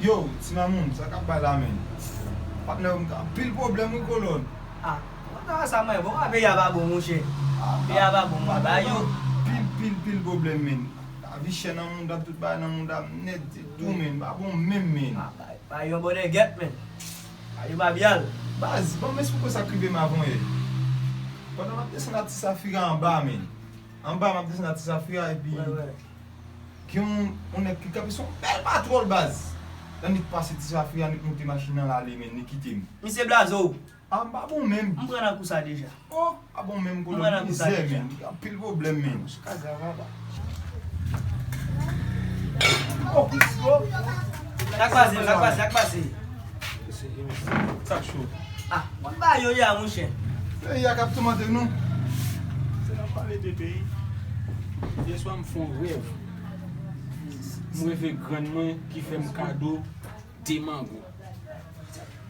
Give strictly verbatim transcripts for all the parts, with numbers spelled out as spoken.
Yo, ti mamoun, sa k ap bay la, menn? Patnè, m gen anpil pwoblèm, wi, kolòn. Ah, mwen pa sa, mwen. Bon, peyi a pa bon, monchè. Ah, peyi a pa bon, mwen ba yo. Pil, pil, pil pwoblèm, menn. Lavi chè nan mouda m, tout bagay nan mouda m nèt, se tou, menn. Pa bon menm, menn. Ah, ba, ba yo bòdè gèt, menn. Ba yo babyal. Baz, ban m esplike w sa k rive m avanyè. Pandan m ap desann a Ti Safira anba, menn. Anba, m ap desann a Ti Safira, epi gen yon, yon nèg ki kanpe sou yon bèl patwòl, baz. Lè nèg pase Ti Safira, nèg moute machin nan, l ale, menn, li kite m. Misye blaze w. Ah, m pa bon menm. M pran nan kou sa deja. Oh, pa bon menm, kolòn. M pran nan kou sa deja. Mizè, menn. Anpil pwoblèm, menn. Sa k pase, sa k pase, sa k pase? Sa k cho. Ah, mwen ba yo ya, monchè. Peyi a k ap toumante nou. Se n ap pale de peyi. Yèswa, m fè yon rèv. M reve grann mwen ki fè m kado de mango.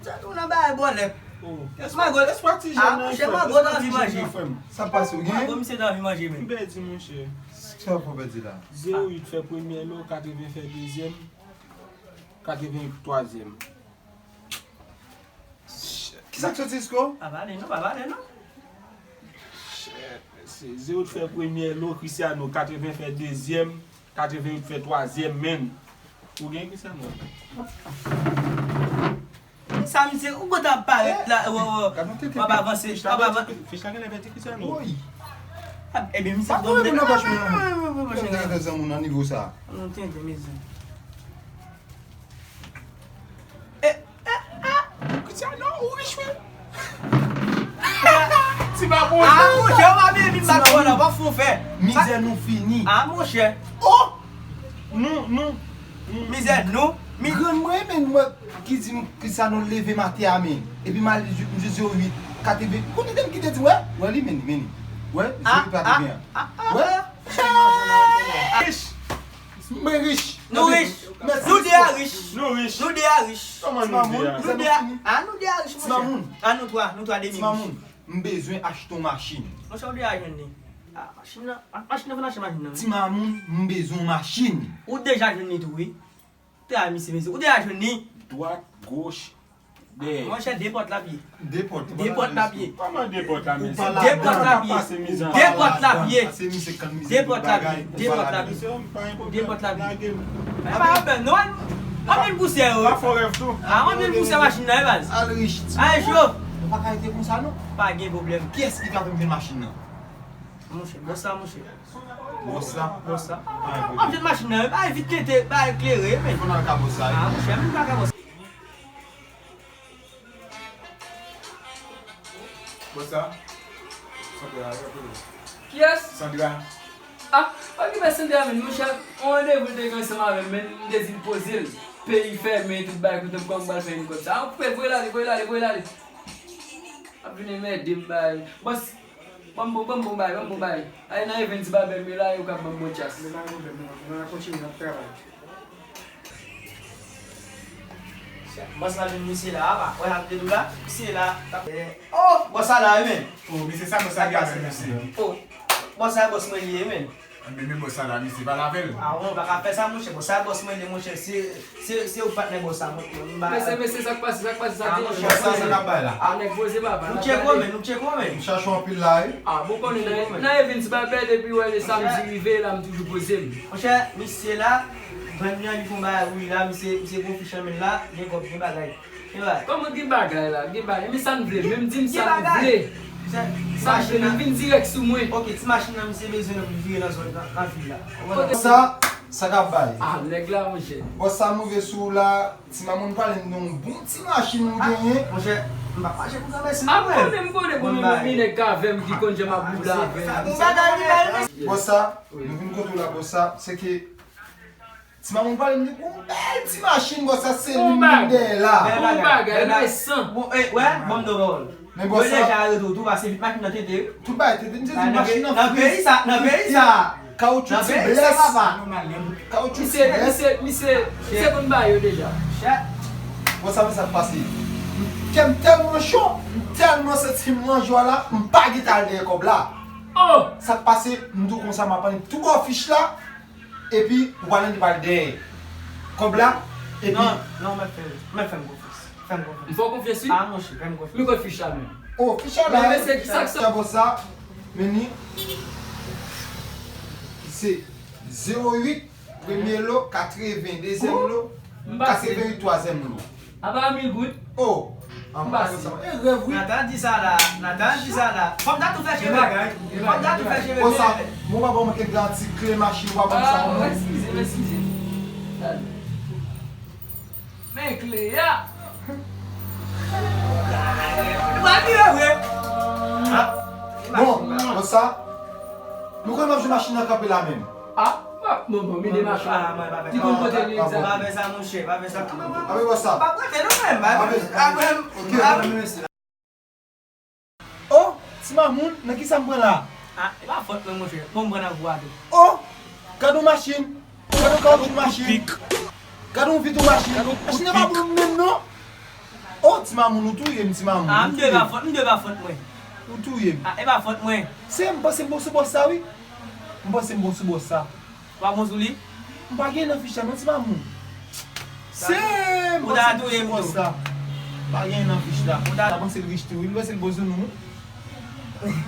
Sa tou nan bagay bòlèt. Oh. Mango. Espa ti jèn nan, monchè, mango nan anvi manje. Sa pase ou gen? Mango, misye nan anvi manje, men. M pèdi, monchè. Sa w pèdi la? Zewo uit fè premyè lo, katreven fè dezyèm, katreven uit twazyèm. Kisa k soti, Isko? Pa pale non, pa pale non. Shit, mesye. Zewo uit fè premyè lo, Cristiano, katreven fè dezyèm, katreven uit fè twazyèm, menn. Ou gen Cristiano? Sa misye, ou kontan ap parèt la, w ap avanse, w ap avanse. Fich la genlè pèdi Cristiano. Woy. Ebyen, misye pa tou reponn nan pòch mwen non. Mwen te gen zanmi nan nivo sa. Nou tenten, mezanmi. Eh, eh, eh, Cristiano, ou rich, wi. Ti babon. Ah, monchè, w pa vin bat kò la, w ap fè w fè. Mizè nou fini. Ah, monchè. Oh! Nou, nou, nou. Mizè nou. Grann mwen, men mwen ki di m Cristiano leve maten a, men. Epi m al jwe zewo uit, katreven. Kote tèm ki te di, wè? Wè li, men, men. Wè, zewo uit katreven an. Wè? Rich. Mwen rich. Nou rich. Nou de a rich. Nou rich. Nou de a rich. Kòman nou de a? Nou de a, a nou de a rich, monchè. Ti mamoun. A nou twa, nou twa demi rich. Ti mamoun, m bezwen achte yon machin. Monchè, ou deja jwenn li. A, machin nan, a, machin nan, fò n achte machin nan, wi. Ti mamoun, m bezwen yon machin. Ou deja jwenn li tou, wi. Travay misye, mesye. Ou deja jwenn li. Dwat, goch, dèyè. Monchè, de pòt l ap ye. De pòt. De pòt l ap ye. Kòman de pòt la, mesye? De pòt l ap ye. De pòt l ap ye. De pòt l ap ye. De pòt l ap ye. De pòt l ap ye. E pa yon pè, non. Anpil pousyè, yo. Pa fè rèv tou. Ah, anpil pousyè machin nan, e baz. Al rich. Al rich, yo. Ou pa ka rete konsa, non. Pa gen pwoblèm. Kiyès ki ka fè m jwenn machin nan? Monchè, bòs la, monchè. Bòs la? Bòs la. Ap jwenn machin nan, wi, bay vit tete, bay klere, men. Fò n al ka bòs la, wi. Ah, monchè, men n pa ka bòs. Bòs la? Sandra, rele. Kiyès? Sandra. Ah, pa gen pèsonn de la, men monchè, yon randevou l te gen ansanm avè m, men m te di l poze l. Peyi fèmen, tout bagay, kote m kòman m pral fè vin kòb sa. Ah, frè, voye l ale, voye l ale, voye l ale. Ap vin anmède m, bay. Bòs, ban m bon, ban m bon bay, ban m bon bay. Ay, nan Evens Babèl, men la, yo ka ban m bon tchas. Men pa gen pwoblèm, non. Nou a kontinye, n ap travay. Bòs la jwenn misye la, apa. Wè, ap de dou la, misye la. Oh, bòs la la, wi, men. Oh, misye sa, bòs la gen avè misye. Oh, bòs la, bòs mwen li ye, men. Men, men bòs sa la, misye, pale avè l. Ah, ou pa ka fè sa, monchè. Bòs sa, bòs mwen li, monchè. Se, se, se ou patnè bòs sa, monchè. Mesye, mesye, sa k pase, sa k pase, sa k pase? Bòs sa, sa k ap bay la? Ah, nèg poze, papa. Nou tcheke w, men, nou tcheke w, men. M chache w anpil la, wi. Ah, bon, konnen nan, nan Evens Babèl, depi wè le samdi rive, la, m toujou poze m. Monchè, misye la, grann li anvi fè yon bagay, wi, la, misye, misye gon fich nan men l la, gen kòb, gen bagay. Kòman gen bagay la? Gen bagay. Men sa n vle. Men m di m sa n vle. Sa n vle. Nou vin dirèk sou mwen. Ok, ti machin nan, misye bezwen nan pou vire nan zòn, nan, nan vil la. Sa, sa k ap bay? Ah, nèg la, monchè. Bòs sa m rive sou ou la, ti mamoun pale m de yon bon ti machin ou genyen. Monchè, m pa mache pou granmèsi non, mwen. M konnen, m konnen pou nou menm, nèg k avè m ki konn jan m ap boule avè m. Bòs sa, nou vin kote w la, bòs sa, se ke Ti mamoun pale m de yon bèl ti machin, bòs sa se li menm dèyè la. Bon bagay, bèl bagay, resan. Bon, eh, wè, ban m do pawòl. Men bòs sa. Yo deja arete w tou, pase vit machin nan tete, wi. Tout bagay tete, m te di machin nan nan peyi sa, nan peyi sa. Kawoutchou ti blès. Kawoutchou ti blès. Misye, misye, misye konn ba yo deja. Bòs sa, men sa k pase. Kè m tèlman cho, m tèlman santi m nan jwa la, m pa gentan al dèyè kòb la. Oh! Sa k pase, m di w konsa, m ap annik tou ba w fich la. Epi, ou pa nan de pale dèyè. Kòb la, Non, non, mwen fè, mwen fè m konfyans. Fè m konfyans. M fè w konfyans, wi? Ah, monchè, fè m konfyans. Men kote fich la menm? Oh, fich la la. Men, men se ki sa k sa? Sa bon sa, men ni. Se zewo uit, premye lo, katreven, dezyèm lo, katreven uit, twazyèm lo. Apa mil goud? Oh, an pa sa. E rèv, wi. Nathan di sa la, Nathan di sa la. Fò m ta tou fè cheve. Fò m ta tou fè cheve. Bon sa, mwen pa bon manke de ti kle machin, ou pa bon sa. Ah, eskize, eskize. Men kle a. Ou pa vire vre. Ah, bon, bon sa. Nou konn m ap jwe machin nan kanpe la menm. Ah, bon, bon, bon, mete machin. Ah, mwen pa fè sa. Di konn kote li egzak. Pa fè sa, monchè, pa fè sa. Ape wè sa. Pa prete nou menm, pa prete. Ok. Oh, ti mamoun, nan kisa m pran la? Ah, e pa fòt mwen, monchè. Bon, m pran nan gwo a tou. Oh, gad yon machin. Gad yon kawotchou machin. Gad yon vit yon machin. Machin nan pa bon menm non. Oh, ti mamoun, ou touye m, ti mamoun. Ah, m dwe pa fòt, m dwe pa fòt mwen. Ou touye m. Ah, e pa fòt mwen. Se m panse m bon sou bòs sa, wi. M panse m bon sou bòs sa. Ou pa bon sou li? M pa gen nan fich la non, ti mamoun. Se m panse l bon sou bòs la. Pa gen nan fich la. Ou ta panse l rich tou, wi. M panse l bon sou nou.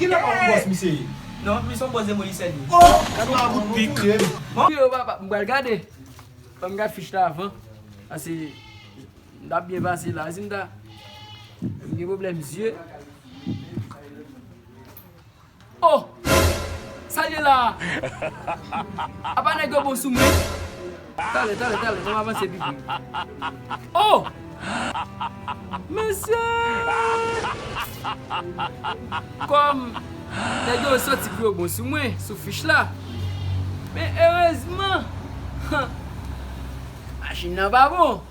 Gen nan pa yon bòs misye ye. Non, misye yon bòs demolisè li. Oh, ti mamoun, ou touye m. Bon. Yo, papa, m pral gade. Fò m gade fich la avan. Paske m t ap byen pase la. Si m ta, m gen pwoblèm zye. Oh! Sa l ye la a? Apa nèg yo bon sou mwen? Talè, talè, talè, n ap avanse pi pre. Oh! Mesye! Kòm nèg yo soti pou yo bon sou mwen, sou fich la. Men erezman, machin nan pa bon.